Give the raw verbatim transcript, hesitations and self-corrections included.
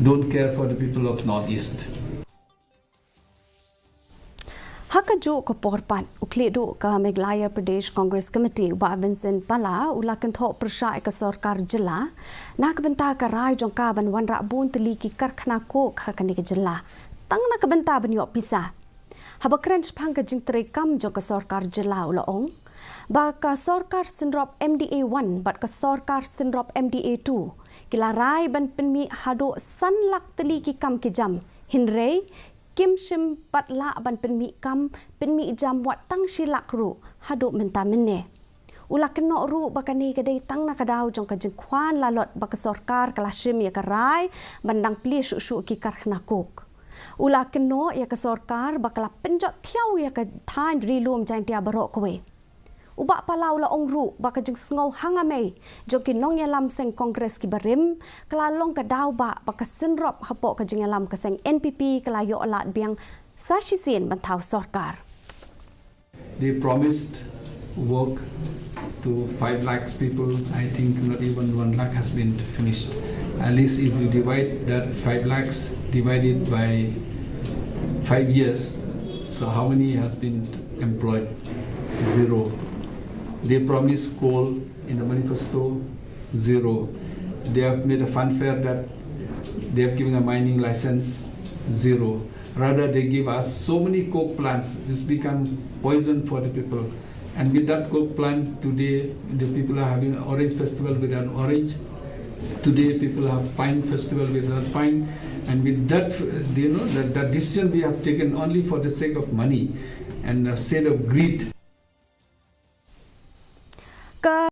don't care for the people of Northeast. Ha kajuh ka por pat, u khlieh duh ka Meghalaya Pradesh Congress Committee, u Bah Vincent Pala, u la kynthoh pyrshah ïa ka sorkar jylla na ka bynta ka rai jong ka ban wanrah bun tylli ki karkhana coke ha kane ka jylla, tang na ka bynta ban ïoh pisa. Haba kren shaphang ka jingtrei kam jong ka sorkar jylla, u la ong ba ka sorkar synrop M D A one bad ka sorkar synrop M D A two ki la rai ban pynmih haduh san lak tylli ki kam ki jam, hynrei kim shym pat lah ban pynmih kam, pynmih jam wat tang shi lak ruh haduh mynta mynne. U la kynnoh ruh ba kane ka dei tang na ka daw jong ka jingkwah lalot ba ka sorkar ka la shim ïa ka rai ban dang plie shuh shuh ki karkhana coke. U la kynnoh ïa ka sorkar ba ka la pynjot thiaw ïa ka thaiñ Ri Lum Jaiñtia baroh kawei. U Bah Pala u la ong ruh ba ka jingsngew hangmei jong ki nongïalam seng Congress ki barim ka la long ka daw ba, ba ka synrop hapoh ka jingïalam ka seng N P P ka la ïoh lad biang sa shisien ban thaw sorkar. They promised work to five lakhs people. I think not even one lakh has been finished. At least if you divide that five lakhs divided by five years, so how many has been employed? Zero. They promised coal in the manifesto. Zero. They have made a funfair that they have given a mining license. Zero. Rather, they give us so many coke plants. It's become poison for the people. And with that coke plant today, the people are having an orange festival without orange. Today, people have pine festival without pine. And with that, you know, that, that decision we have taken only for the sake of money and the sake of greed. Ka